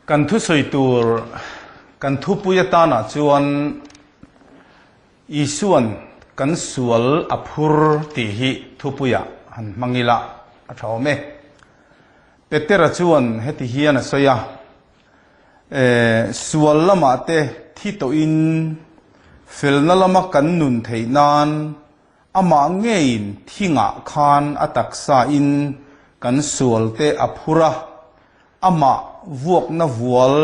Kan thusawi tur kan thupui atanah chuan Isuan kan sual a phur tih hi thupuiah han hmang ila a tha awm e. Petera chuan heti hian a sawi a, Sual lamah te thi tawhin felna lama kan nun theih nan Amah ngeiin thingah khan a taksa in kan sual te a phur a, amah vuakna vual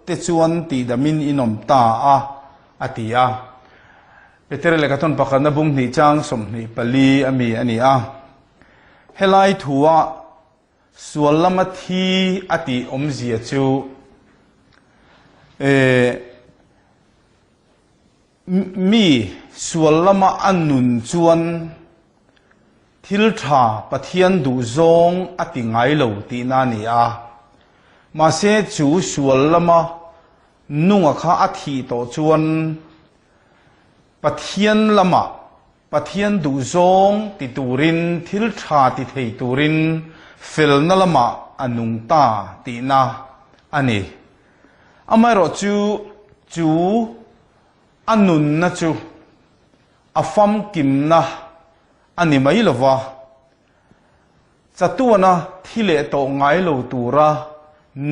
te chuan tihdamin in awm ta a, a ti a. Petera lehkhathawn pakhatna bung hnih chang 24 a mi a ni a. Helai thua sual lama thi a tih awmzia chu eh, Mi sual lama a nun chuan thil tha Pathian duh zawng a ti ngai lo tihna a ni a. Mahse chu sual lama nunga kha a thih tawh chuan Pathian lama Pathian duh zawng ti turin thil tha ti thei turin felna lamah a nung ta tihna a ni. Amaherawhchu chu a nunna chu a famkimna a ni mai lo va, chatuana thi leh tawh ngai lo tura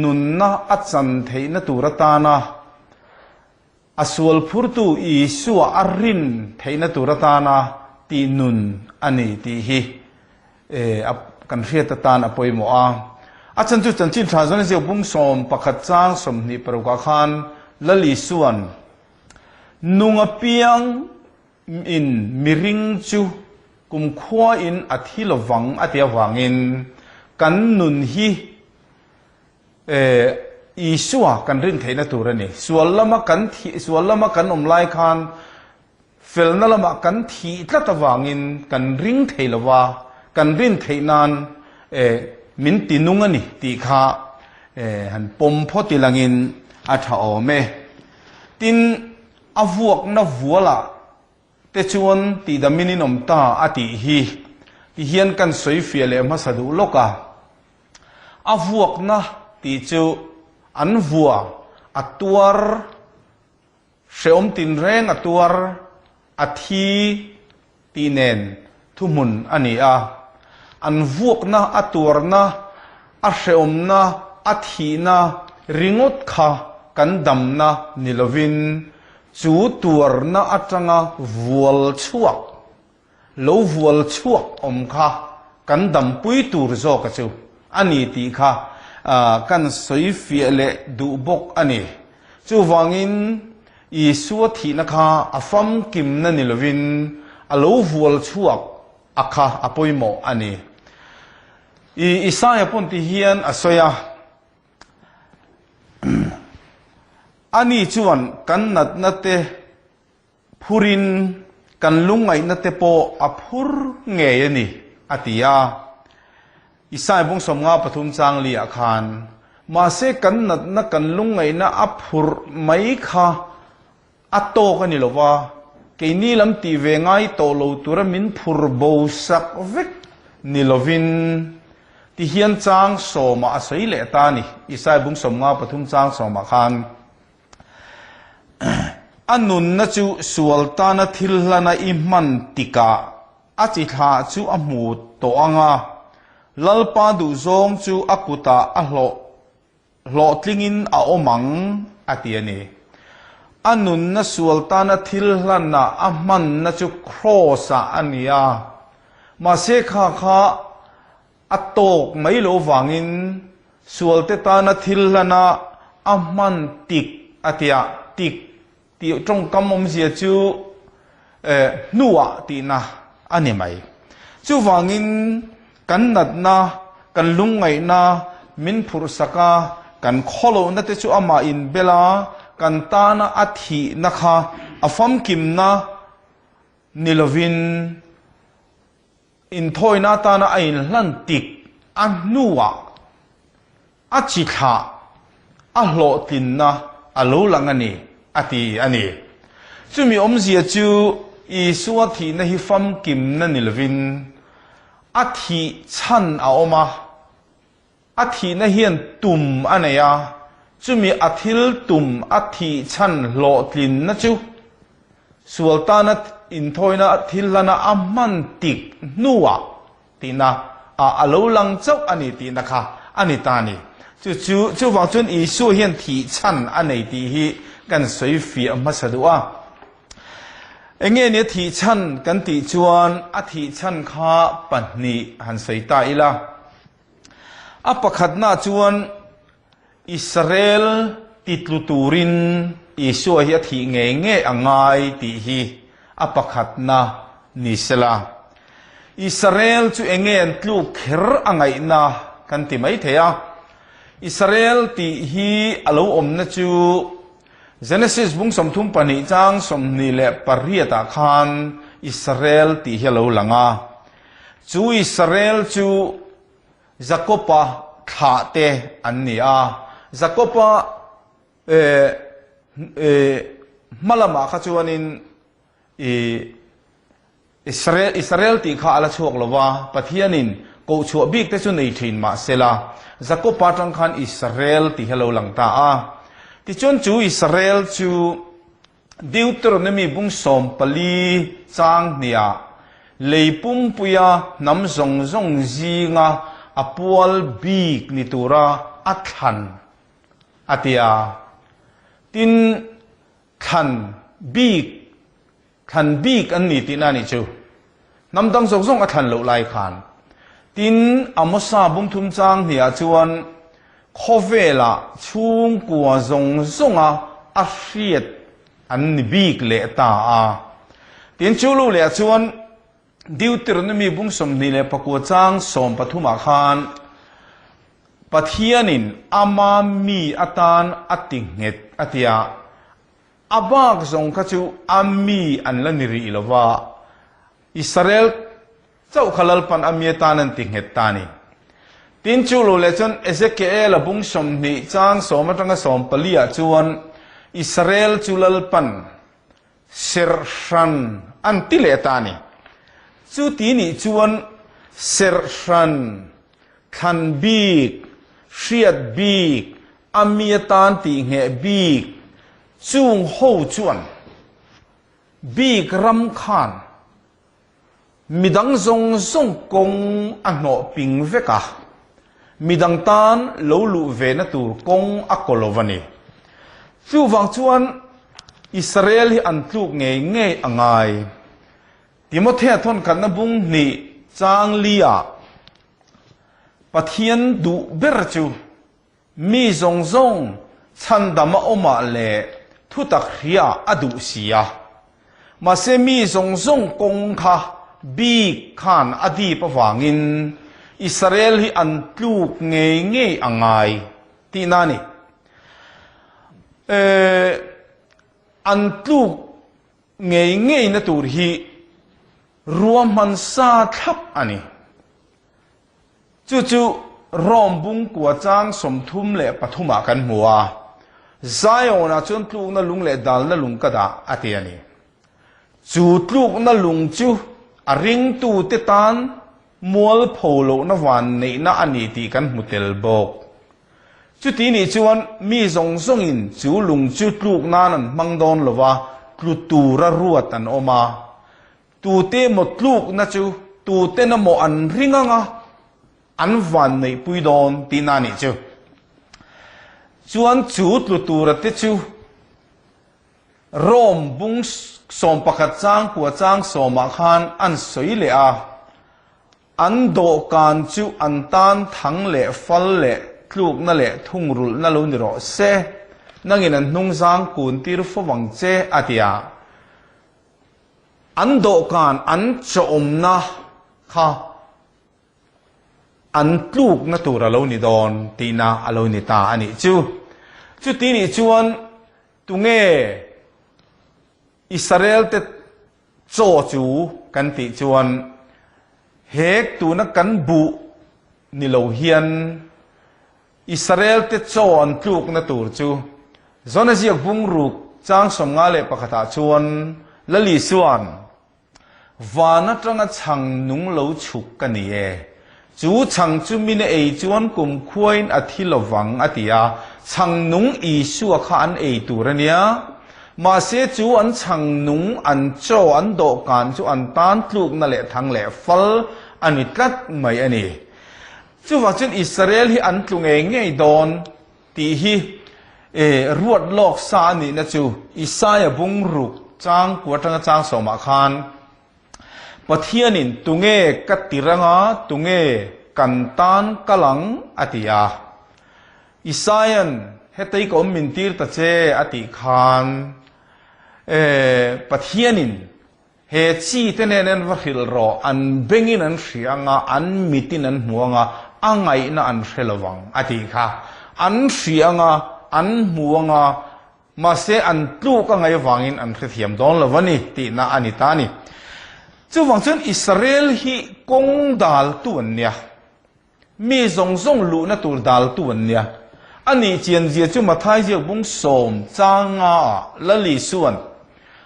nunna a chan theihna tur atana a sual phurtu Isua a rin theihna tur atana tih nun a ni tih hi kan hriat atan a pawimawh a. A chhan chu chanchin tha zawn zeu bung 11 chang 26 ah khan Lal Isuan nung apiang in miring chu kumkhua in a thi lovang a ti avangin kan nun hi Isua kan rin theihna tur a ni. Sual lama kan thih sual lama kan awm lai khan Felna lamah kan thih tlat avangin kan ring thei lo va, kan rin theih nan min ti nung a ni tih kha han pawm phawt ilangin a tha awm e. Tin, a vuakna vualah te chuan tihdamin in awm ta a tih hi ti hian kan sawi fiah leh hmasa duh lawk a. A vuakna tih chu an vua a tuar Hreawm tinreng a tuar, a thi tih nen thuhmun a ni a. An vuakna, a tuarna, a hreawmna, a thihna ringawt kha kan damna ni lovin chu tuarna atanga vual chhuak, lo vual chhuak awm kha kan dampui tur zawka chu a ni tih kha kan sawi fiah leh duh bawk a ni. Chuvangin Isua thihna kha a famkimna ni lovin a lo vual chhuak a kha a pawimawh a ni. I Isaia pawn ti hian a sawi a, Ani chuan kan natna te Phurin kan lungngaihna te pawh a phur ngei a ni, a ti a. Isai bung 53 chang liah khan, Mahse kan natna kan lungngaihna a phurh mai kha a tawk a ni lo va, keini lam tih ve ngai tawh lo tura min phur bo sak vek ni lovin, ti hian chang sawmah a sawi leh ta a ni, Isai bung 53 chang sawmah khan. A nunna chu sual tana thil hlana i hman tikah a chi thlah chu a hmu tawh ang a, Lalpa duhzawng chu a kutah a hlawh hlawhtlingin a awm ang, a ti a ni. A nunna sual tana thil hlana a hmanna chu Kraws-ah a ni a, mahse kha kha A tawk mai lo vangin sualte tana thil hlana a hman tik a tia, tik tih tawngkam awmzia chu hnuah tihna a ni mai. Chuvangin kan natna, kan lungngaihna min phurhsak a, kan khawlohna te chu amah inbel a, kan tana a thihna kha a famkimna ni lovin, Inthawina atana a inhlan tik a hnuah a chi thlah a hlawhtlinna a lo lang a ni, a ti a ni. Chumi awmzia chu Isua thihna hi famkimna ni lovin a thih chhan a awm a, A thihna hian tum a nei a, Chumi a thil tum a thih chhan hlawhtlinna chu sual tana inthawina thil hlana a hman tik hnuah tihna ah a lo lang chauh a ni tihna kha a ni ta a ni. Chu chu chuvang chuan Isua hian thih chhan a nei tih hi kan sawi fiah hmasa duh a. Enge nia thih chhan kan tih chuan a thih chhan kha pahnih han sawi ta ila. A pakhatna chuan Israel titlu turin Isua hi a thih ngei ngei a ngai tih hi a pakhatna ni sela. Israel chu enge an tluk kher a ngaihna kan ti mai thei a. Israel tih hi a lo awmna chu Genesis bung 32 chang 28 ah khan Israel tih hi a lo lang a. Chu Israel chu Jakoba thlah te an ni a. Jakoba hma lamah kha chuanin Israel Israel tih kha a la chhuak lo va, Pathianin kohchhuah bik te chu nei thin mah sela, Jakoba atang khan Israel tih hi a lo lang ta a. Tichuan chu Israel chu Deuteronomy bung 14 chang hniah lei pumpuia hnam zawng zawng zinga a pual bik ni tura a thlan a ti a. Tin, thlan bik, thlan bik an ni tihna a nih chu. Hnam dang zawng zawng a thlan loh lai khan. Tin, Amosa bung thum chang hniah chuan khawvelah chhungkua zawng zawnga a hriat an ni bik leh ta a. Tin, chu lu lehah chuan Deuteronomy bung 29 chang 13 ah khan Pathianin ama mi atan a ti nghet a ti a. A bak zawng kha chu a mi an la ni rih lo va, Israel chauh kha Lalpan a mi atan an ti nghet ta a ni. Tin, chu lo leh chuan Ezekiel-a bung 20 chang sawm atanga 14 ah chuan Israel chu Lalpan serh hran an ti leh ta a ni. Chu ti nih chuan serh hran Thlan bik, hriat bik, a mi atan tih ngheh bik chung ho chuan bik ram khan midang zawng zawng kawng a hnawh ping vek a, midang tan lo luh ve na tur kawng a kaw lo a ni. Chuvang chuan Israel hi an tluk ngei ngei a ngai. Timothea thawnkhatna bung hnih chang li ah Pathian duh ber chu mi zawng zawng chhandam a awmah leh thutak hria a duh si a. Mahse mi zawng zawng kawng kha bik khan a dip avangin Israel hi an tluk ngei ngei a ngai tihna a ni. An tluk Ngei ngeina tur hi ruahman sa thlap a ni. Chu chu Rome bungkua chang 33 ah kan hmu a, Zion-ah chuan tlukna lung leh dalna lung ka dah a ti a ni. Chu tlukna lung chu a ringtute tan mualpho lohna vanneihna a ni tih kan hmu tel bawk. Chuti nih chuan mi zawng zawngin chu lung chu tluk nan an hmang dawn lo va, tlu tura ruat an awm a. Tute emaw tlukna chu tuten emaw an ring ang a, an van neihpui dawn tihna a nih chu. Chuan chu tlu tura te chu Rome bung 11 chang kua chang sawmah khan an sawi leh a. An dawhkan chu an tan thang leh fal leh tlukna leh thungrulhna lo ni rawh se, nangin an hnungzang kun tir fo vang che, a ti a. An dawhkan an chawmna kha an tlukna tur a lo ni dawn tihna a lo ni ta a nih chu. Chuti nih chuan tunge Israel te Chaw chu kan tih chuan hek tuna kan buh ni lo hian Israel te chaw an tlukna tur chu Jona ziak bungruk chang 51 ah chuan Lali chuan, Van atanga chhang nung lo chhuk ka ni e. Chu chhang chu min a ei chuan kumkhuain a thi lovang, a ti a. Chhang nung Isua kha an ei tur a nia. Mahse chu an chhang nung, an chaw, an dawhkan chu an tan tlukna leh thang leh fal a ni tlat mai a ni. Chuvang chuan Israel hi an tlu ngei ngei dawn tih hi ruat lawk sa a nihna chu Isaia bungruk chang kua atanga chang sawmah khan Pathianin tunge ka ti ranga tunge kan tan kal ang a ti a. Isaia'n hetei ka awm min tir ta che a tih khan Pathianin he chi te nen an va hrilh rawh, an bengin an hria anga, an mitin an hmu anga, a ngaihna an hre lo vang a tih kha. An hria anga, an hmu anga, Mahse, an tluk a ngaih avangin an hrethiam dawn lo a ni tihna a ni ta a ni. Chuvang chuan Israel hi kawng daltu an nia. Mi zawng zawng luhna tur daltu an nia. A nih chianzia chu Mathai ziak bung sawm chang ngaah Lal Isua'n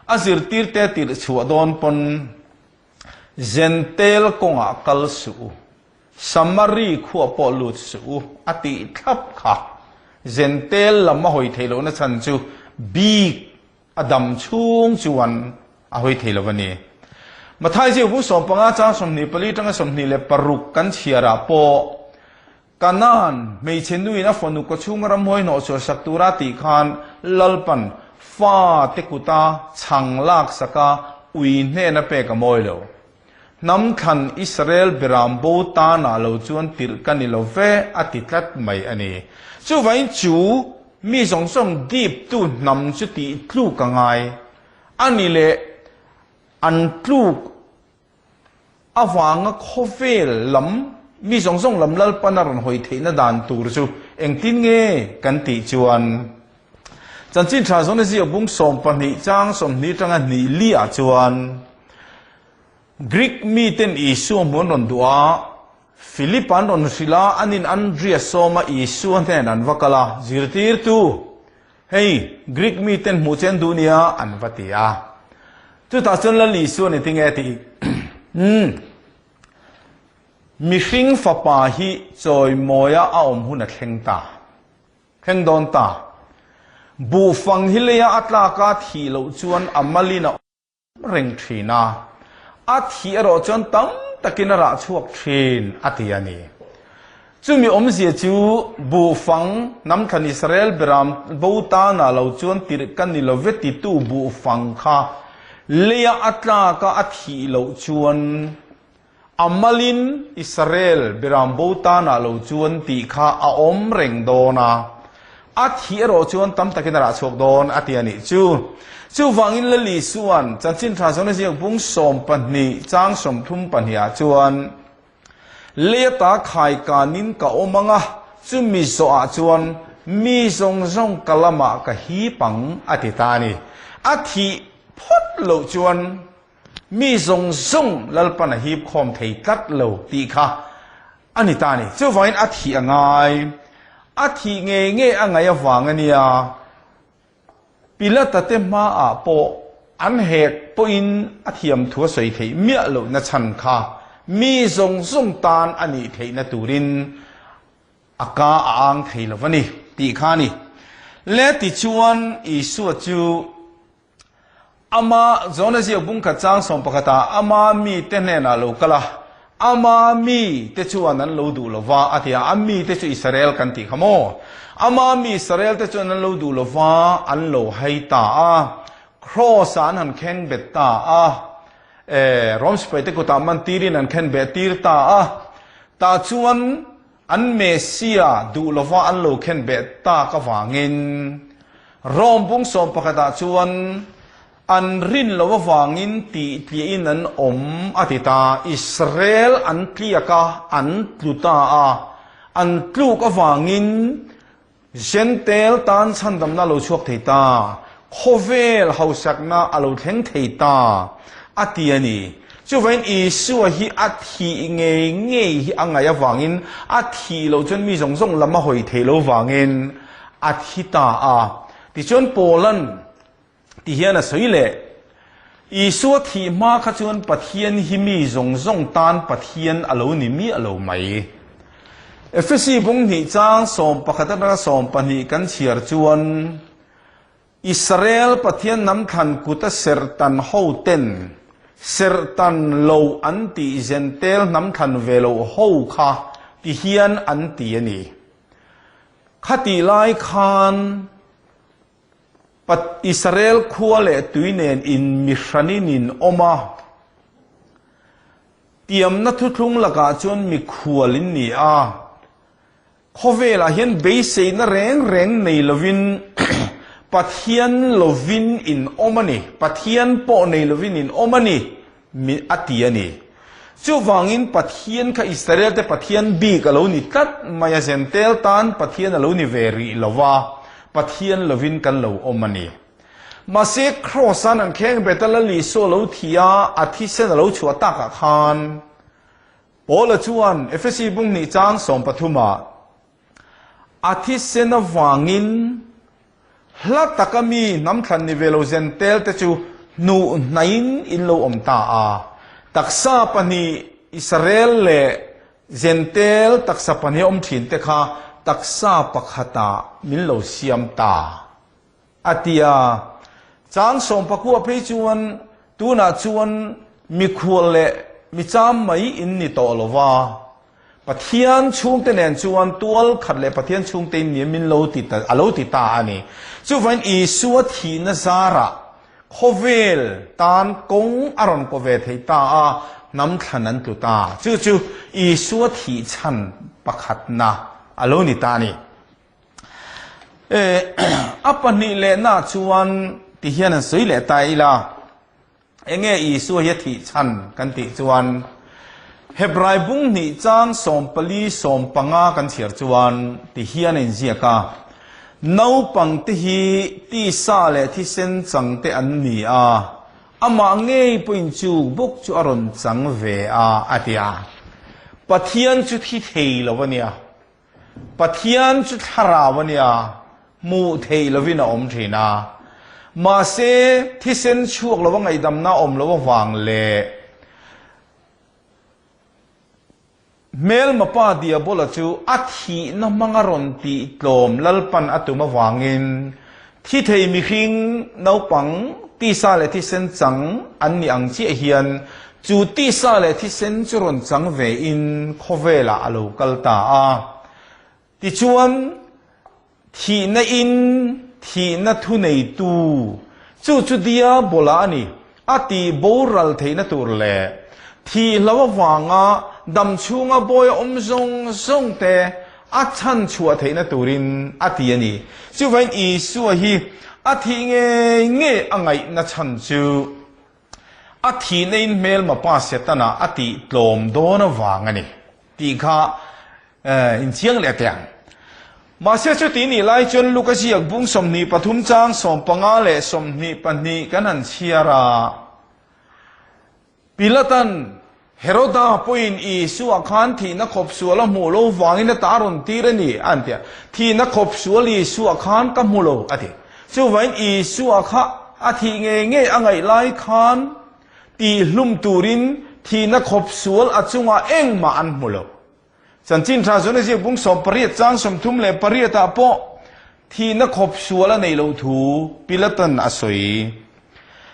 a zirtirte tirh chhuah dawn pawn Zentel kawngah kal suh u, Samari khua pawh lut suh u a tih thlap kha. Zentel lam a hawi theih lohna chhan chu bik a dam chhung chuan a hawi thei lo a ni. Mathai ziak bung 15 chang 24 tanga 26 kan chhiarah pawh Kanaan hmeichhe nuin a fanu kawchhunga ramhuai hnawhchhuah sak tura tih khan Lalpan fa te kuta chhang lak saka ui hnena pek a mawi lo. Hnam thlan Israel beram bo tanah lo chuan tirh ka ni lo ve a ti tlat mai a ni. Chuvangin chu mi zawng zawng diptu hnam chu tih tluk a ngai a ni leh an tluk avanga khawvel lam mi zawng zawng lam Lalpan a rawn hawi theihna dan tur chu engtin nge kan tih chuan Chanchin Tha Zawna ziak bung 12 chang 20 atanga hnih li ah chuan Greek miten Isua hmu an rawn duh a, Philip an rawn hrilh a, anin Andria sawma Isua hnen an va kal a, Zirtirtu, Hei, Greek miten hmuh che an duh nia an va ti a. Chutah chuan Lal Isua ni tinge tih? Umm, mihring fapa hi chawimawia a awm hun a thleng ta, thleng dawn ta. Buhfang hi leia a tlak a thih loh chuan a malin a reng thin a, a thih erawh chuan tam takin a rah chhuak thin a ti a ni. Chumi awmzia chu buhfang hnamthlan Israel beram bo tana lo chuan tirh ka ni lo ve titu buhfang kha leia a tlak a a thih loh chuan a malin Israel beram bo tana lo chuan tih kha a awm reng dawn a, a thih erawh chuan tam takin a rah chhuak dawn a ti a nih chu. Chuvangin Lali Suan Chanchin Tha Zawna ziak bung 12 chang 32 ah chuan, Lei ata khai kanin ka awm ang a, chumi zawhah chuan mi zawng zawng ka lamah ka hip ang a ti ta a ni. A thih phawt loh chuan Mi zawng zawng Lalpan a hip khawm thei tlat lo tih kha a ni ta a ni. Chuvangin a thih a ngai. A thih ngei ngei a ngaih avang a nia. Pilata te hmaah pawh an hek pawhin a thiam thu a sawi theih miah lohna chhan kha mi zawng zawng tan a nih theihna turin a ka a ang thei lo va ni tih kha a ni. Le tichuan Isua chu Ama, Jona ziak bung khat chang 11 ah ama mite hnenah lo kal a, ama mite chuan an lo duh lo va, a ti a, a mite chu Israel kan tih kha maw? Ama mi Israel te chuan an lo duh lo va, an lo hai ta a, Kraws ah an han khen bet ta a, e, Rom sipai te kutah man tirin an khen beh tir ta a, tah chuan An Messia duh lova an lo khen beh tak avangin Rome bung 11 ah chuan an rin lo avangin tih tliahin an awm a ti ta. Israel an tliak a, an tlu ta a, an tluk avangin Jentail tan chhandamna a lo chhuak thei ta, khawvel hausakna a lo thleng thei ta, a ti a ni. Chuvangin Isua hi a thih ngei ngei hi a ngaih avangin a thih loh chuan mi zawng zawng lam a hawi thei lo vangin a thi ta a. Tichuan Paula'n ti hian a sawi leh. Isua thih hma kha chuan Pathian hi mi zawng zawng tan Pathian a lo ni miah lo mai. Efesi bung hnih chang 11 atanga 12 kan chhiar chuan Israel Pathian hnam thlan kuta serhtan ho ten serhtan lo an tih Zentel hnam thlan ve loh ho kha ti hian an ti a ni. Khatih lai khan Israel khua leh tui nen in mi hranin in awm a, tiamna thuthlung lakah chuan mikhual in ni a. Khawvelah hian beiseina reng reng nei lovin Pathian lovin in awm a ni, Pathian pawh nei lovin in awm a ni, a ti a ni. Chuvangin Pathian kha Israelte Pathian bik a lo ni tlat mai a, Zentel tan Pathian a lo ni ve rih lo va, Pathian lovin kan lo awm a ni. Mahse Kraws-a'n an kheng bet a, Lal Isua a lo thi a, a thisen a lo chhuah takah khan, Paula chuan Efesi bung hnih chang sawmpathumah, A thisen avangin hla taka mi hnam thlan ni ve lo Zentel te chu hnuh hnaiin in lo awm ta a. Taksa pahnih Israel leh Zentel taksa pahnih a awm thin te kha taksa pakhatah min lo siam ta. A ti a. Chang sawmpakua phei chuan tunah chuan mikhual leh micham mai in ni tawh lo va, Pathian chhungte nen chuan tual khat leh Pathian chhungte in ni min lo ti ta, a lo ti ta a ni. Chuvangin Isua thihna zarah khawvel tan kawng a rawn kaw ve thei ta a, hnam thlan an tlu ta. Chu chu Isua thih chhan pakhatna a lo ni ta a ni. A pahnih lehna chuan ti hian an sawi leh ta ila, enge Isua hi a thih chhan kan tih chuan Hebrai bung hnih chang 14 15 kan chhiar chuan ti hian a inziak a, Naupangte hi tisa leh thisen changte an ni a, amah ngei pawhin chu bawk chu a rawn chang ve a, a ti a. Pathian chu thi thei lo a nia. Pathian chu thlarau a nia, hmuh theih lovin a awm thin a. Mahse, thisen chhuak lova ngaihdamna awm lo avang leh hmelma pa Diabola chu a thihna hmanga rawn tih tlawm Lalpan a tum avangin thi thei mihring naupang tisa leh thisen chang an nih ang chiah hian Chu tisa leh thisen chu rawn chang ve in khawvelah a lo kal ta a. Tichuan, thihna in thihna thuneitu, chu chu Diabola a ni, a tih boral theihna tur leh thihlo avanga dam chhunga bawi a awm zawng zawng te a chhan chhuah theihna turin a ti a ni. Chuvangin Isua hi a thih ngei ngei a ngaihna chhan chu A thihna in hmelma pa Setana a tih tlawm dawn avang a ni tih kha inchiang leh teh ang. Mahse chuti nih lai chuan Luka ziak bung 23 chang 15 leh 22 kan han chhiar a, Pilatan Heroda pawhin Isua khan thihna khawp sual a hmuh lo vangin a ta rawn tir a ni, a an ti a. Thihna khawp sual Isua khan ka hmu lo, a ti. Chuvangin Isua kha a thih ngei ngei a ngaih lai khan tihhlum turin thihna khawp sual a chungah engmah an hmu lo. Chanchin tha zawn a ziak bung 18 chang 38 ah pawh thihna khawp sual a neih loh thu Pilatan a sawi.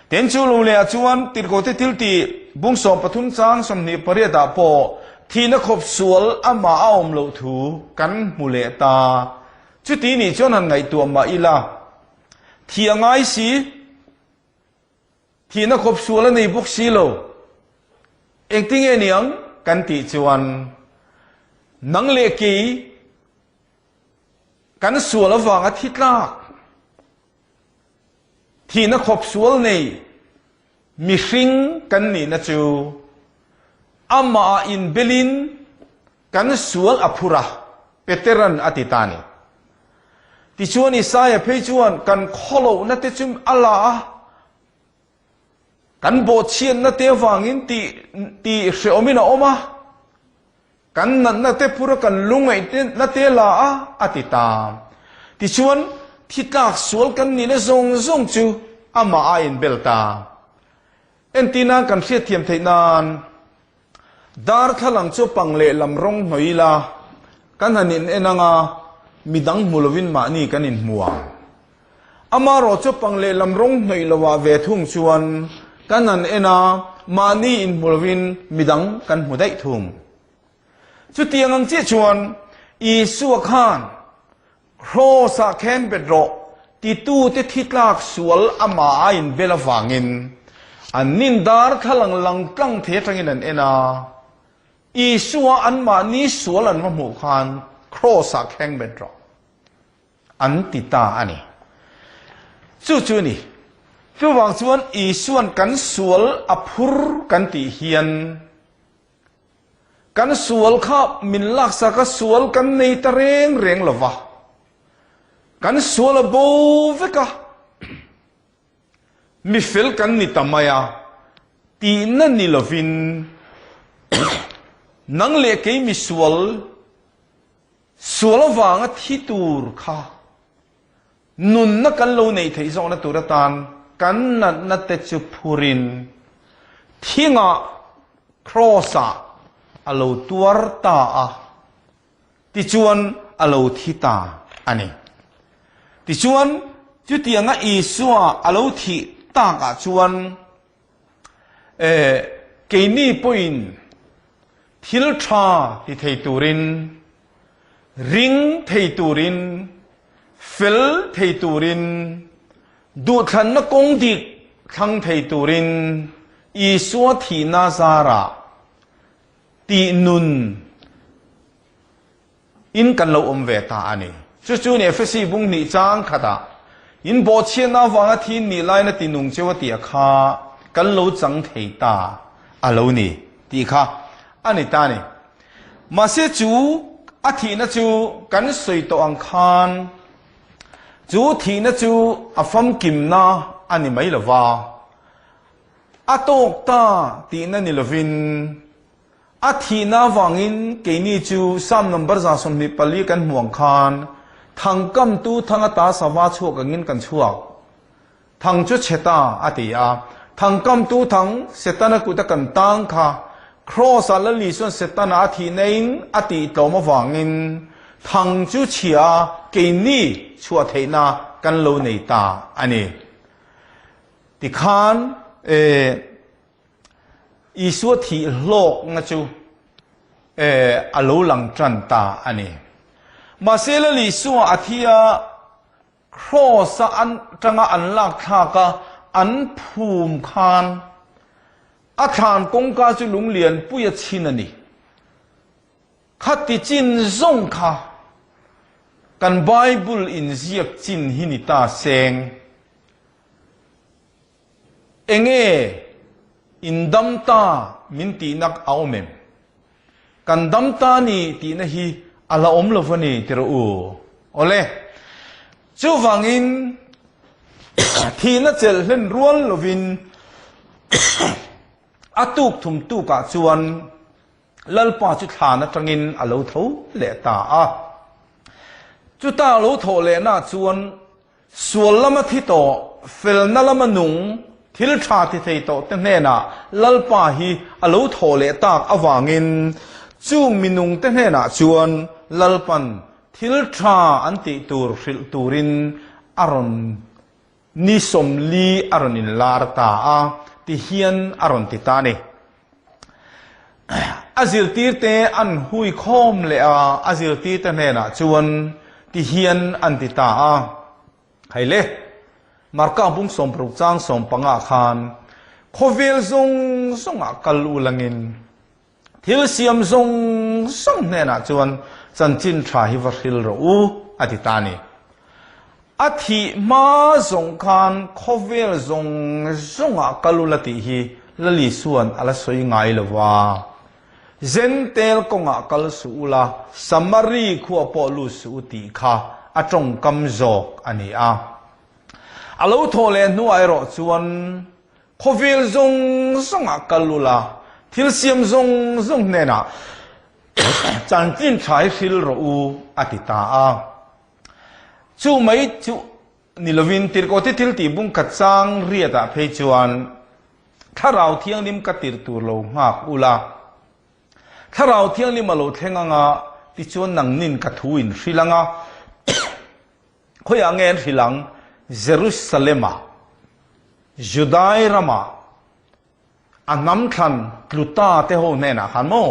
Tin chu lo leh ah chuan Tirhkohte thil tih bung 13 chang 28 ah pawh thihna khawp sual amah a awm loh thu kan hmu leh ta. Chuti nih chuan han ngaihtuah mah ila thih a ngai si. Thihna khawp sual a nei bawk si lo. Engtinge niang kan tih chuan nang leh kei kan sual avanga thi tlak, thihna khawp sual nei mihring kan nihna chu amah ah inbelin Kan sual a phur a, Peteran a ti ta a ni. Tichuan Isaia phei chuan kan khawlohna te chu a la a, kan bawhchhiatna te avangin tih tih hrehawmin a awm a, kan natna te phur a, kan lungaihna te a la a, a ti ta. Tichuan thi tlak sual kan nihna zawng zawng chu amah a inbel ta. Entirnan kan hriatthiam theih nan darthlalang chu pang leh lam rawng hnawih ila kan han in en anga midang hmu lovin mahni kan inhmu ang. Amaherawh chu pang leh lam rawng hnawih lovah ve thung chuan kan han en a, mahni inhmu lovin midang kan hmu daih thung. Chutiang ang chiah chuan Isua khan Kraws-ah khen bet rawh titute thi tlak sual amah a inbel avangin an nin darthlalang lang tlang thei atangin an en a. Isua anmahni sual an va hmuh khan Kraws-ah kheng bet rawh an ti ta a ni. Chu chu a ni. Chuvang chuan Isua'n kan sual a phur kan tih hian, Kan sual kha min laksak a, sual kan nei ta reng reng lo va. Kan sual a bo vek a, mi fel kan ni ta mai a, tihna ni lovin nang leh kei mi sual, sual avanga thi tur kha Nunna kan lo neih theih zawkna tur atan kan natna te chu phurin thingah, cross-ah, a lo tuar ta a, tichuan a lo thi ta a ni. Tichuan, chutianga Isua a lo thih takah chuan keini pawhin thil tha ti thei turin, ring thei turin, fel thei turin, duhthlanna kawng dik thlang thei turin Isua thihna zarah tih nun In kan lo awm ve ta a ni. Chu chu ni Efesi bung hnih chang khatah, In bawhchhiatna avanga thi in nih laina ti nung cheu a tih kha kan lo chang thei ta a lo ni tih kha a ni ta a ni. Mahse chu a thihna chu kan sawi tawh ang khan chu thihna chu a famkimna a ni mai lova, a tawk ta tihna ni lovin, A thihna avangin keini chu Psalm number 124 kan hmu ang khan thangkamtu thang ata sava chhuak angin kan chhuak. Thang chu chhe ta, a ti a. Thangkamtu thang Setana kuta kan tang kha Kraws-ah Lal Isua'n Setana a thihnain a tihtlawm avangin thang chu chhia a keini chhuah theihna kan lo nei ta a ni. Tikhan, eh. Isua thih hlawkna chu a lo lang tan ta a ni. Mahse Lal Isua a thi a, Kraws-a atanga an lak thlak a, an phum khan a thlan kawngka chu lunglianpuia chhin a ni. Khati chin zawng kha kan Bible inziak chin hi ni ta seng. Enge in dam ta min tihna a awm em? Kan dam ta ni tihna hi a la awm lo va ni ti rawh u. Awle, chuvangin thihna chelh hlen rual lovin a tuk thum tukah chuan Lalpa chu thlan atangin a lo tho leh ta a. Chuta a lo thawh lehna chuan Sual lama thi tawh, felna lama nung, thil tha ti thei tawh te hnenah Lalpa hi a lo thawh leh tak avangin chung mi nung te hnenah chuan Lalpan thil tha an tih tur hrilh turin a rawn ni 40 a rawn inlar ta a ti hian a rawn ti ta a ni. A zirtirte an hui khawm leh a, a zirtirte hnenah chuan ti hian an ti ta a, Hei le, Marka bung 60 chang 15 khan khawvel zawng zawngah kal u langin thil siam zawng zawng hnenah chuan chanchin tha hi va hril rawh u, a ti ta a ni. A thih hma zawng khan khawvel zawng zawngah kal ula tih hi Lal Isua'n a la sawi ngai lo va. Zentel kawngah kal suh ula, Samari khua pawh lut suh u tih kha a tawngkam zawk a ni a. A lo thawh leh hnuah erawh chuan khawvel zawng zawngah kal ula, thil siam zawng zawng hnenah chanchin tha hi hril rawh u a ti ta a. Chu mai chu ni lovin Tirhkohte thil tih bung khat chang riatah phei chuan. Thlarau Thianghlim ka tirh tur lo nghak ula, Thlarau Thianghlim a lo thleng anga, tichuan nangnin ka thu in hrilh anga, khawiah nge an hrilh ang? Jerusalem-ah, Judai ramah, a hnam thlan tlu ta te ho hnenah khan maw?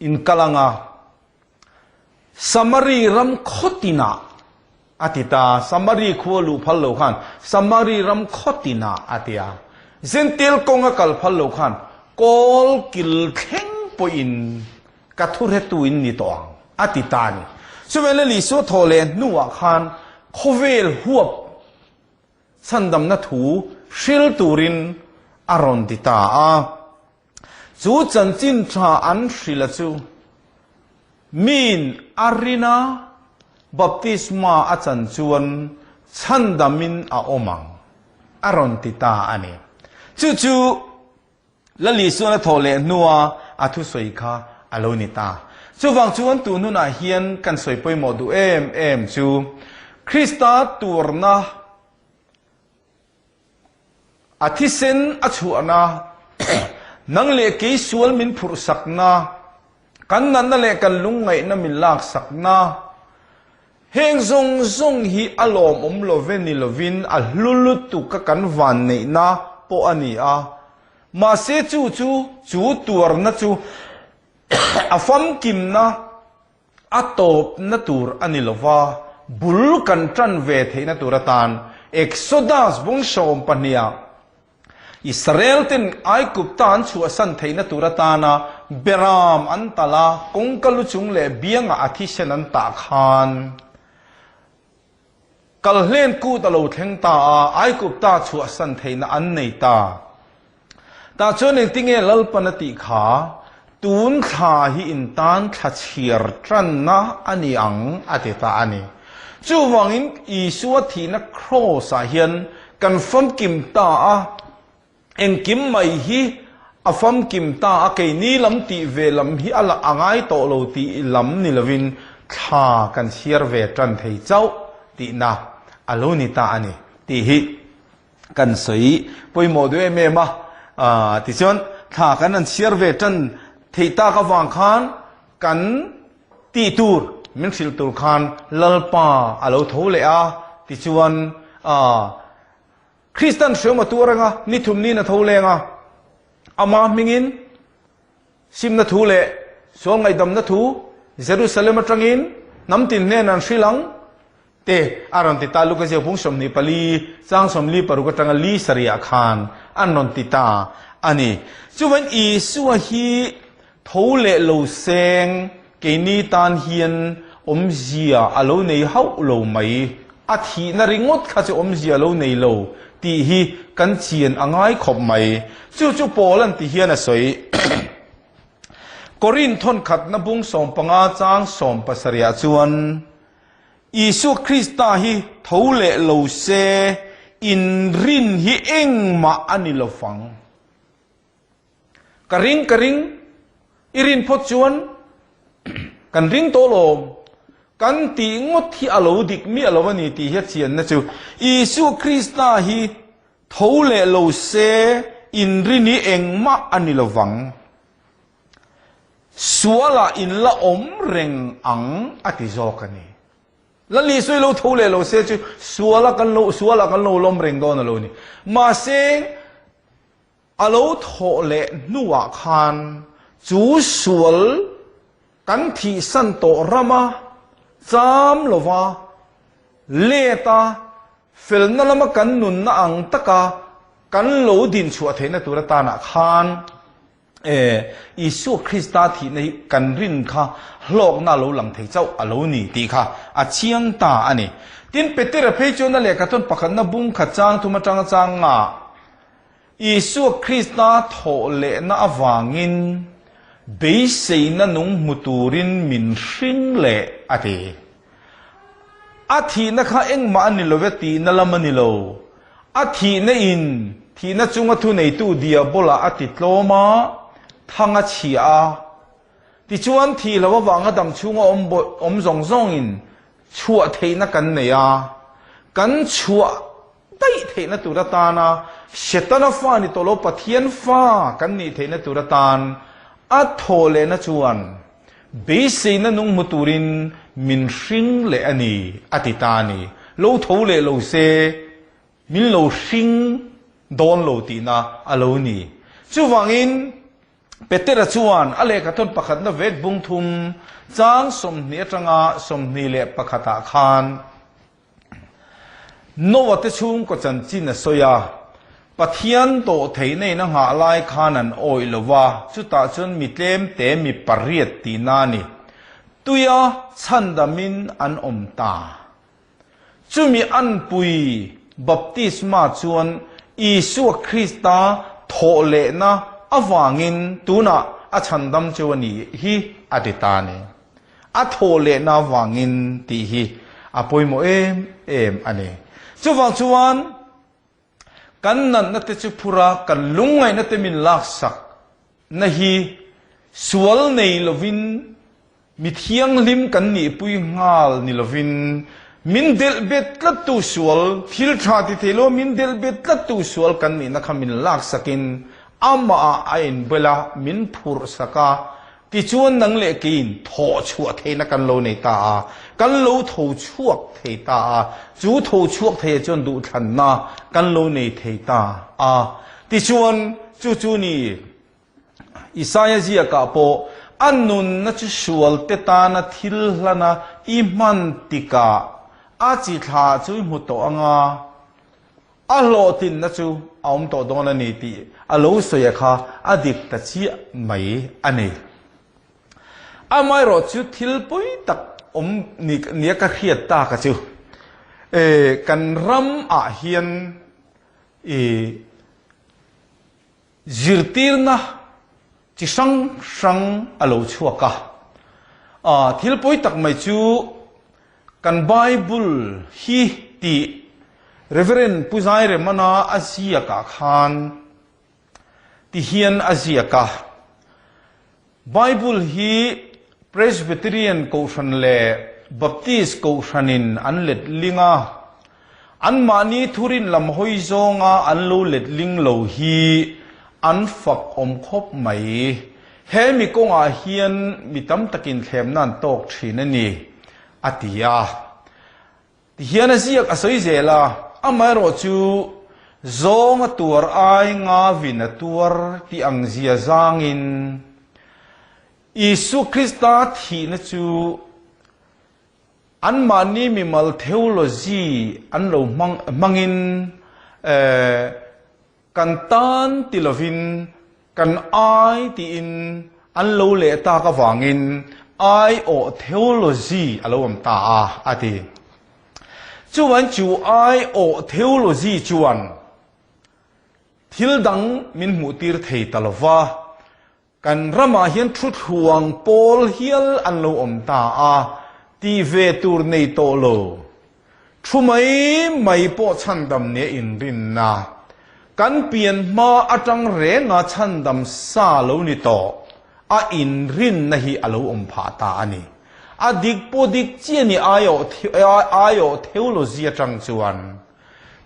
In kal anga, Samari ram khaw tinah a ti ta. Samari khua luh phal lo khan Samari ram khaw tinah a ti a. Zentil kawnga kal phal lo khan kawl kil thleng pawhin ka thuhretu in ni tawh ang a ti ta a ni. Chuvela Isua thawh leh hnuah khan khawvel huap chhandamna thu hril turin a rawn ti ta a. Chu chanchin tha an hrilh a chu miin a rina baptisma a chan chuan chhandamin a awm ang a rawn ti ta a ni. Chu chu Lal Isuan a thawh leh hnua a thusawi kha a lo ni ta. Chuvang chuan tun hunah hian kan sawi pawimawh duh em em chu Krista tuarna A thisen a chhuahna, nang leh kei sual min phurhsakna, kan natna leh kan lungngaihna min laksakna, heng zawng zawng hi a lawmawm love ni lovin a hlu lutuk a kan vanneihna pawh a ni a. Mahse chu chu, chu tuarna chu a famkimna, A tawpna tur a ni lova, bul kan tan ve theihna tur atan Exodus bung 12 Israel ten Aigupta an chhuahsan theihna tur atana Beram an talh a, kawngka lu chung leh biangah a thisen an tah khan Kalhlen kut a lo thleng ta a, Aigupta chhuahsan theihna an nei ta. Tah chuan engtinge Lalpan a tih kha, Tun thla hi in tan thla chhiar tanna a ni ang a ti ta a ni. Chuvangin Isua thihna kraws-ah hian kan famkim ta a, engkim mai hi a famkim ta a, keini lam tih ve lam hi a la a ngai tawh lo tih lam ni lovin thla kan chhiar ve tan thei chauh tihna a lo ni ta a ni tih hi. Kan sawi pawimawh duh em em a, tichuan thla kan han chhiar ve tan theih tak avang khan kan tih tur min hrilh tur khan Lalpa a lo tho leh a, tichuan Kristan hreawm a tuar anga ni thumnin a tho leng a, ama hmingin simna thu leh sual ngaihdamna thu Jerusalem atangin hnam tin hnen an hrilh ang. Te a rawn ti ta, Luka ziak bung 24, chang 46 atanga li sarihah khan an rawn ti ta a ni. Chuvain Isua hi tho leh lo seng keini tan hian awmzia a lo nei hauh lo mai, a thihna ringawt kha chu awmzia a lo nei lo tih hi kan chian a ngai khawp mai. Chu chu Paul an ti hian a sawi. Korinth thawnkhatna bung 15 chang 17 ah chuan, Isua Krista hi tho leh lo se, inrin hi engmah a ni lo fang. Ka ring, ka ring, i rin phawt chuan kan ring tawh lawm, kan tih ngawt hi a lo dik miah lo a ni tih hi a chianna chu Isua Krista hi tho leh lo se, inrin hi engmah a ni lo vang. Sualah in la awm reng ang a ti zawk a ni. Lali sawi lo tho leh lo se chu suala kan lo sualah kan lo lawm reng dawn a lo ni. Mahse a lo thawh leh hnuah khan chu sual kan thihsan tawh rama cham lova let a felna lama kan nunna ang taka kan lo dinchhuah theihna tur atanah khan E, Isua Krista thihna hi kan rin kha hlawkna a lo lang thei chauh a lo ni tih kha a chiang ta a ni. Tin, Petera phei chuan a lehkha thawn pakhatna bung khat chang thum atanga chang nga Isua Krista thawh lehna avangin beiseina nung hmu turin min hring leh a ti. A thihna kha engmah a ni lo ve tihna lam a ni lo. A thihna in thihna chunga thuneitu Diabola a ti tlawm a, thang a chhia a. Tichuan thih lo avanga dam chhunga awm awm zawng zawngin chhuah theihna kan nei a, kan chhuah daih. theihna tur atana Setana fa ni tawh lo Pathian fa kan nih theihna tur atan a thawh lehna chuan beiseina nung hmu turin min hring leh a ni a ti ta a ni. Lo tho leh lo se min lo hring dawn lo tihna a lo ni. Chuvangin Petera chuan a lehkhathawn pakhatna vek bung thum chang 20 atanga 21 ah khan Noah te chhungkaw chanchin a sawi a, Pathian dawhtheihna in a nghah lai khan an awih lo va, chutah chuan mi tlem te mi pariat tihna a ni. Tuia chhandamin an awm ta. Chumi anpui baptisma chuan Isua Krista thawhlehna avangin tunah a chhandam cheu a ni hi a ti ta a ni. A thawhlehna avangin tih hi a pawimawh em em a ni. Chuvang chuan kan natna te chu phur a, kan lungngaihna te min laksak na hi sual nei lovin mi thianghlim kan nihpui nghal ni lovin min delh bet tlattu sual, thil tha ti thei lo min delh bet tlattu sual kan nihna kha min laksakin amah ah a inbel a, min phurhsak a, Tichuan nang leh keiin thawh chhuah theihna kan lo nei ta a, kan lo tho chhuak thei ta a, chu tho chhuak theiah chuan duhthlanna kan lo nei thei ta a. Tichuan chu chu ni Isaia ziakah pawh a nunna chu sualte tana thil hlana i hman tikah a chi thla chu i hmu tawh anga, A hlawhtlinna chu a awm tawh dawn a ni tih a lo sawi a kha a dik ta chiah mai a ni. Amaherawh chu thil pawi tak awm nia ka hriat tak a chu kan ram ah hian i zirtirna chi hrang hrang a lo chhuak a. Thil pawi tak mai chu kan Bible hi tih Reverend Pu Zairemana a ziakah khan ti hian a ziak a, Bible hi Presbyterian Kohhran leh Baptist Kohhranin an let ling a, anmahni thurin lam hawi zawnga an lo let ling lo hi an fak awm khawp mai. He mi kawngah hian mi tam takin thlemna an tawk thin a ni, a ti a. Tihian a ziak a sawi zel a, amaherawh chu zawng a tuar ai ngavin a tuar tih ang zia zangin Isua Krista thihna chu anmahni mimal theology an lo hmang hmangin Kan tan ti lovin kan ai tiin an lo leh tak avangin aiawh theology a lo awm ta a, a ti. Chuan chu aiawh theology chuan thil dang min hmuhtir thei ta lova, Kan ramah hian thuthluang pawl hial an lo awm ta a, tih ve tur nei tawh lo. Thu mai mai pawh chhandam nia inrinna, kan pian hma atang renga chhandam sa lo ni tawh a inrinna hi a lo awm phah ta a ni. A dik pawh dik chiah ni aiawh aiawh theology atang chuan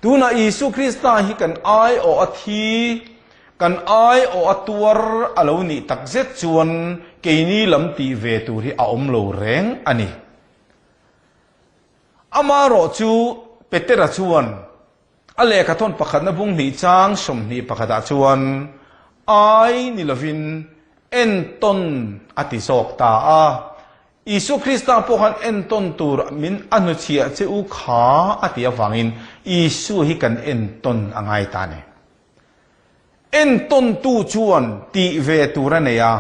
tunah Isua Krista hi kan aiawh a thi, Kan aiawh a tuar a lo nih tak zet chuan keini lam tih ve tur hi a awm lo reng a ni. Amaherawh chu Petera chuan a lehkhathawn pakhatna bung hnih chang 21 ah chuan ai ni lovin entawn a ti zawk ta a. Isua Krista pawh khan entawn tur min a hnuchhiah che u kha a tih avangin Isua hi kan entawn a ngai ta a ni. Entawntu chuan tih ve tur a nei a,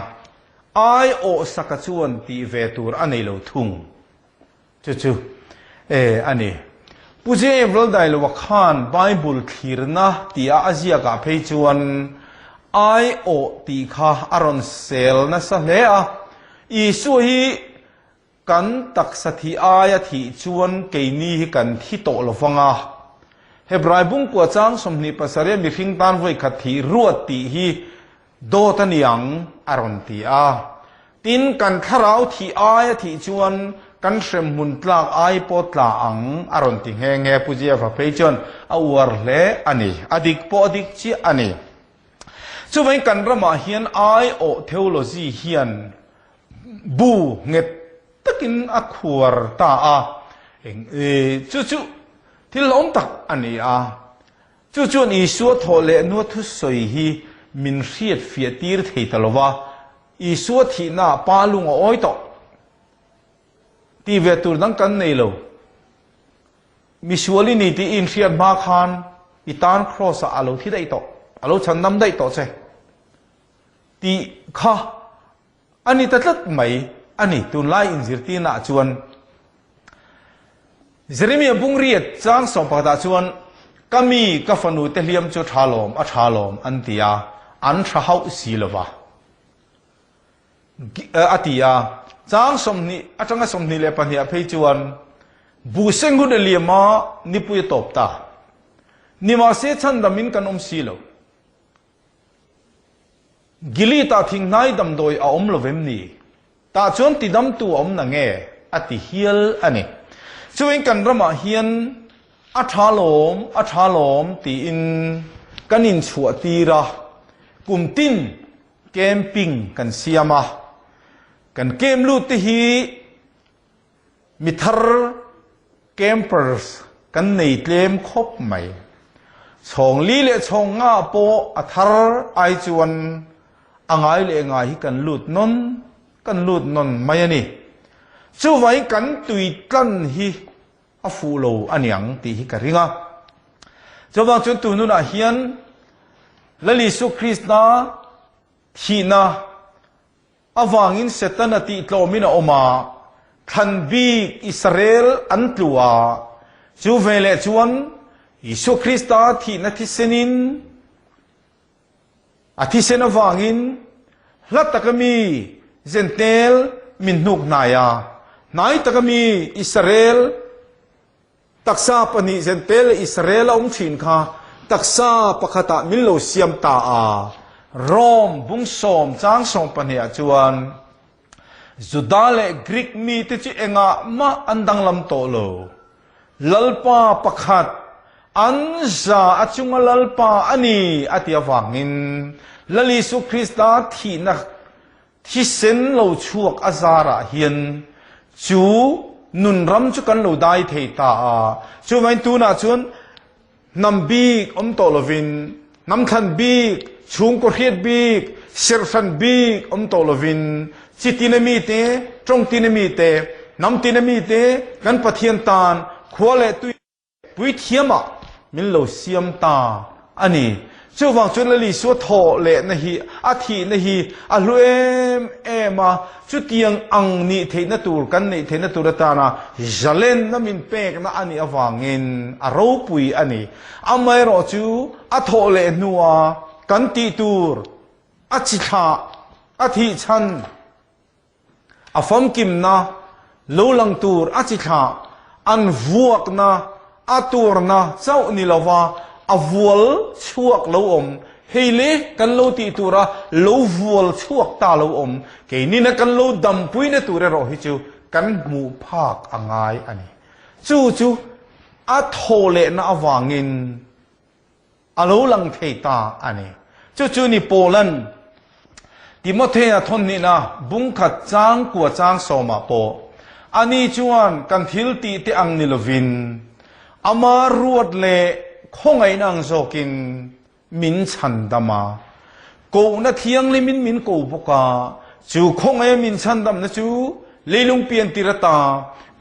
aiawhsaka chuan tih ve tur a nei lo thung. Chu chu e a ni. Pu James Laldailoa khan Bible thlirna tia a ziakah phei chuan aiawh tih kha a rawn sel nasa hle a. Isua hi Kan taksa thih aia thih chuan keini hi kan thi tawh lo vang a. Hebrai bungkua chang 27 mihring tan vawi khat thih ruat tih hi dawt a ni ang, a rawn ti a. Tin, kan thlarau thih aia thih chuan Kan hremhmun tlak ai pawh tla ang a rawn ti nghe nghe. Pu Jeff-a phei chuan a uar hle a ni. A dik pawh a dik chiah a ni. Chuvangin kan ramah hian aiawh theology hian bu nghet takin a khuar ta a. Eng chu chu thil hlawm tak a ni a. Chu chuan Isua thawh leh nua thusawi hi min hriat fiah tir thei ta lo va, Isua thihnaah pa lung a awi tawh. Tih ve tur dang kan nei lo. Misual i ni tih i inhriat hma khan i tan Kraws-ah a lo thi daih tawh, a lo chhandam daih tawh che tih kha a ni ta tlat mai a ni. Tunlai inzirtirnaah chuan Jeremia bungriat chang sawm pakhatah chuan ka mi ka fanu te hliam chu tha lawm a tha lawm an ti a, an tha hauh si lo va. A ti a, chang 20 atanga 22 ah phei chuan bu seng hun a liam a, nipui a tawp ta. Nimahse chhandamin kan awm si lo. Gilead-ah thinghnai damdawi a awm lo vem ni? Tah chuan tidamtu a awm na nge? A ti hial a ni. Chuin kan ramah hian a tha lawm, a tha lawm tiin kan inchhuah tir a, kum tin camping kan siam a, kan camp lut te hi mi thar campers kan nei tlem khawp mai. Chhawng li leh chhawng nga pawh a thar ai chuan a ngai leh ngai hi kan lut nawn kan lut nawn mai a ni. Chuvangin kan tui tlan hi a fuh lo a niang tih hi ka ring a. Chuvang chuan tun hunah hian Lal Isu Krista thihna avangin Setana tihtlawmin a awm a, thlan bik Israel an tlu a, chu veleh chuan Isu Krista thihna thisenin A thisen avangin hla taka mi Zentel min hnuk hnai a, hnai taka mi Israel taksa pahnih Zentel leh Israel a awm thin kha taksa pakhatah min lo siam ta a. Rom bung sawm chang 12 ah chuan Juda leh Greek mite chu engah mah an danglam tawh lo. Lalpa pakhat, an za a chunga Lalpa a ni a ti avangin Lal Isu Krista thihna thisen lo chhuak a zarah hian chu nunram chu kan lo dai thei ta a. Chuvangin tunah chuan hnam bik awm tawh lovin, hnam thlan bik, chhungkaw hriat bik, serhhran bik awm tawh lovin, chi tina mite, tawng tina mite, hnam tina mite kan Pathian tan khua leh tui puithiamah min lo siam ta a ni. Chuvang chuan Lal Isua thawh lehna hi, a thihna hi a hlu em em a, chutiang ang nih theihna tur, kan neih theihna tur atana zalenna min pekna a nih avangin a ropui a ni. Amaherawh chu a thawh leh hnua kan tih tur, a chi thlah, a thih chhan, A famkimna lo lang tur a chi thlah, an vuakna, a turna chauh ni lova a vual chhuak lo awm, hei le kan lo tih tura lo vual chhuak ta lo awm, keinina kan lo dampuina tur erawh hi chu kan hmuh phak a ngai a ni. Chu chu a thaw lehna avangin A lo lang thei ta a ni. Chu chu ni Paulan Timothea thawnhnihna bungkhat chang kua chang sawmah pawh ani chuan kan thil tih te ang ni lovin ama ruat leh khawngaihna ang zawkin min chhandam a, kohna thianghlimin min ko bawk a, chu khawngaia min chhandamna chu leilung pian tir ata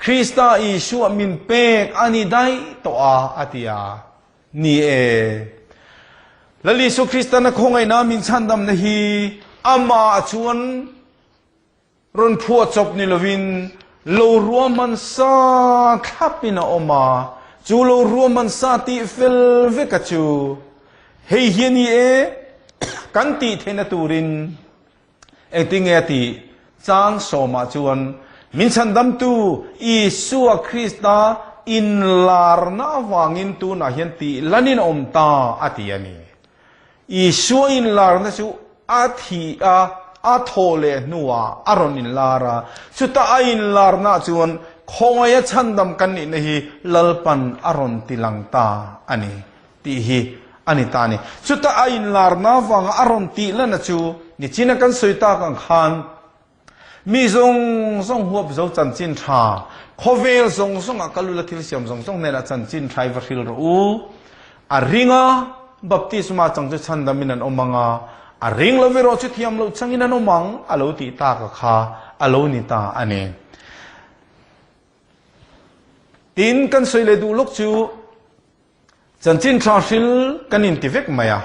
Krista Isua min pek a ni daih tawh a, a ti a. Ni e. Lal Isu Kristan a khawngaihna min chhandamna hi amah chuan rawn phuah chawp ni lovin lo ruahman sa thlapin a awm a, chu lo ruahman sa tih fel veka chu hei hi a ni e, kan tih theihna turin Engtinge a tih? Chang sawmah chuan, Min chhandamtu Isua Krista inlarna avangin tunah hian tih lanin a awm ta, a ti a ni. Isua inlarna chu a thih a, a thawh leh hnuah a rawn inlar a. Chuta a inlarnaah chuan. Khawngaiha chhandam kan nihna hi Lalpan a rawn ti lang ta a ni tih hi a ni ta a ni. Chuta a inlarna avanga a rawn tih lana chu nichina kan sawi tak ang khan mi zawng zawng huap zo chanchin tha, khawvel zawng zawngah ka lula thil siam zawng zawng hnenah chanchin tha i va hril rawh u. A ring a, baptisma chang chu chhandamin an awm ang a, a ring lo erawh chu thiam loh changin an awm ang a lo tih tak a kha a lo ni ta a ni. Tin, kan sawi leh duh lawk chu chanchin tha hril kan inti vek mai a,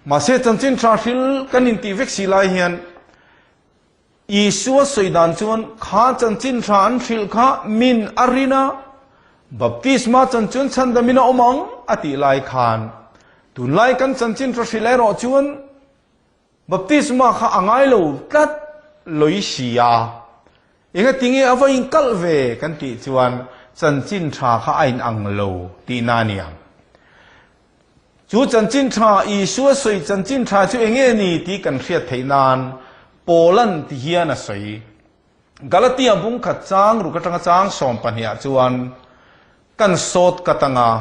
mahse chanchin tha hril kan intih vek si lai hian Isua sawi dan chuan kha chanchin tha an hrilh kha min a rin a, baptisma chan chuan chhandamin a awm ang a tih lai khan tunlai kan chanchin tha hrilh erawh chuan baptisma kha a ngai lo tlat loi si a, engatinge a va inkalh ve kan tih chuan chanchin tha kha a inang lo tihna a ni ang. Chu chanchin tha, Isua sawi chanchin tha chu eng nge ni tih kan hriat theih nan Paula'n ti hian a sawi. Galatia bung khat chang ruk atanga chang 12 ah chuan kan sawt ka tang a,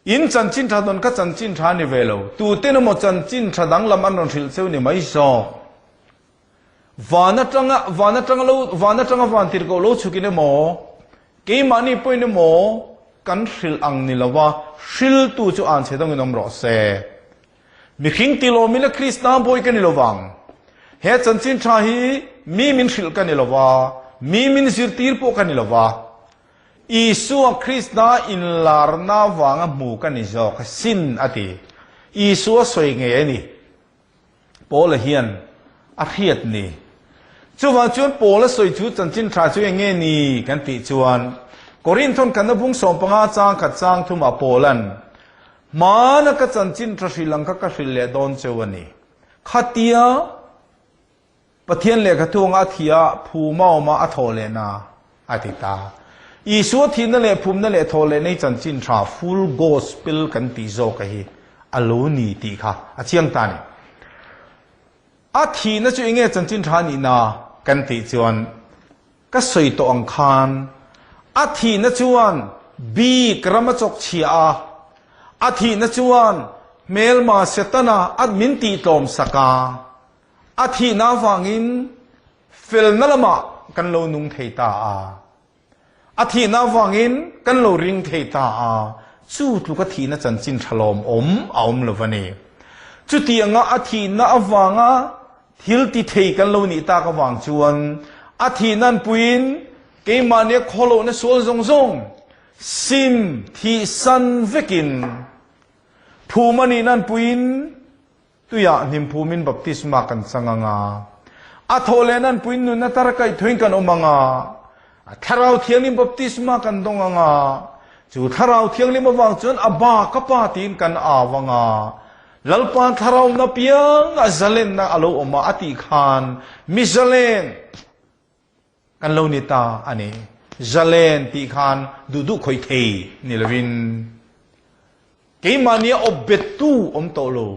In chanchin tha dawn kha chanchin tha a ni ve lo, tuten emaw chanchin tha danglam an rawn hrilh cheu ni mai zawk. Van atanga van atanga lo van atanga van tirhkoh lo chhukin emaw, keimahni pawhin emaw kan hrilh ang ni lova hriltu chu an chhe dawngin awm rawh se. Mihring tilawmin a Krista bawi ka ni lovang. He chanchin tha hi mi min hrilh ka ni lova, mi min zirtir pawh ka ni lova. Isua Krista inlarna vanga hmu ka ni zawk asin a ti. Isua sawi ngei a ni. Paula hian a hriat ni. Chuvang chuan Paula sawi chu chanchin tha chu eng nge ni kan tih chuan Korinthon kanna bung 15 chang khat chang thumah Paula'n Hmana ka chanchin tha hrilh ang kha ka hrilh leh dawn cheu a ni. Khatia Pathian lehkha thuanga a thih a, phum a awm a, a thawh lehna a ti ta. Isua thihna leh phumna leh thawh lehna hi chanchin tha, full gospel kan tih zawk a hi a lo ni tih kha a chiang ta a ni. A thihna chu enge chanchin tha a nihna kan tih chuan ka sawi tawh ang khan a thihna chuan bik ram a chawk chhia a, a thihna chuan hmelma Setana a min tihtlawm sak a, A thihna avangin felna lamah kan lo nung thei ta a. A thihna avangin kan lo ring thei ta a. Chu tluka thihna chanchin tha lawmawm a awm lo va ni. Chutianga a thihna avanga thil ti thei kan lo nih tak avang chuan a thihna anpuiin keimahnia khawlohna sual zawng zawng sim thihsan vekin phum a nihna anpuiin Tuiah hnimphumin baptisma kan chang ang a, a thawh leh nan puin nunna tar kaih thuin kan awm ang a, a Thlarau Thianghlim baptisma kan dawng ang a, chu Thlarau Thianghlim avang chuan a ba ka pa tiin kan au ang a, Lalpa Thlarau awmna piang a zalenna a lo awm a a tih khan mi zalen kan lo ni ta a ni. Zalen tih khan duh duh khawih thei ni lovin Keimahnia awp bettu awm tawh lo.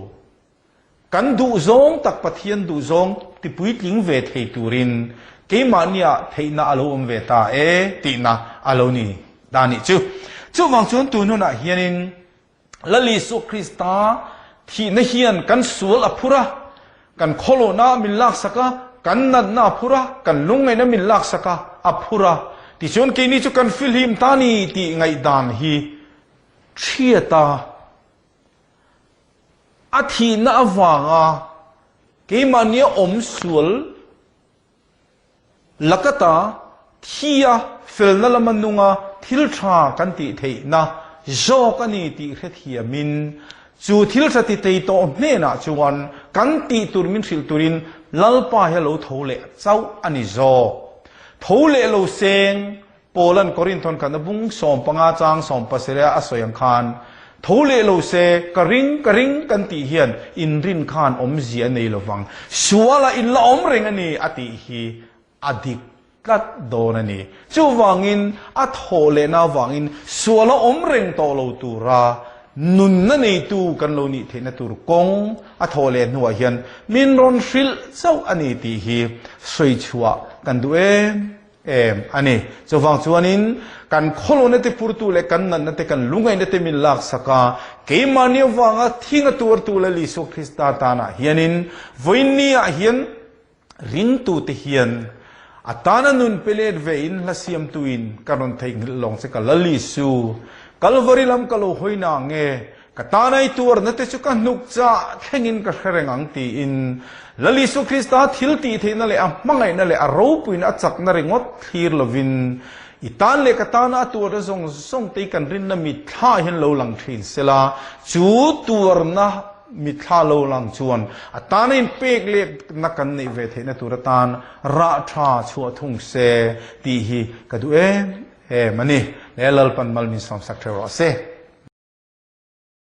Kan duhzawng tak Pathian duhzawng tipuitling ve thei turin keimahnia theihna a lo awm ve ta e tihna a lo ni ta nih chu. Chuvang chuan tun hunah hianin Lal Isua Krista thihna hian kan sual a phur a, kan khawlawhna min laksak a, kan natna a phur a, kan lungngaihna min laksak a, a phur a. Tichuan keini chu kan fihlim ta ni tih ngaihdan hi Thiata a thihna avanga keimahnia awm sual lakata thia felna lama nunga thil tha kan tih theihna zawk a ni tih hrethiamin chu thil tha ti thei tawh hnenah chuan kan tih tur min hrilh turin Lalpa hi a lo tho leh chauh a ni zawk. Tho leh lo seng Paula'n Korinthon khatna bung 15 chang 17 a sawi ang khan, Tho leh lo se, ka ring, ka ring kan tih hian inrin khan awmzia a nei lo vang. Sualah in la awm reng a ni a tih hi a dik tlat dawn a ni. Chuvangin a thawh lehna avangin suala awm reng tawh lo tura nunna neitu kan lo nih theihna tur kawng a thawh leh hnuah hian min rawn hrilh chauh a ni tih hi sawi chhuah kan duh em? em a ni. Chuvang chuanin kan khawlawna te phurtu leh kan natna te kan lungaihna te min laksak a, keimahni avanga thinga tuartu Lal Isua Krista tanah hianin vawiinniah hian ringtute hian a tana nun pe let ve in hla siamtuin ka rawn theihnghilh lawng che ka Lal Isu, Kalvari lam ka lo hawi na nge Ka tanai tuarna te chu ka hnuk chah thlengin ka hre reng ang tiin Lal Isu Krista thil tih theihna leh a hmangaihna leh a ropuina a chakna ringawt thlir lovin i tan leh ka tana a tuarna zawng zawng te hi kan rinna mitthla hian lo lang thin sela, chu tuarna mitthla lo lang chuan a tana inpek letna kan neih ve theihna tur atan rah tha chhuah thung se tih hi ka duh em em a ni. Leh Lalpan mal min sawmsak theuh rawh se.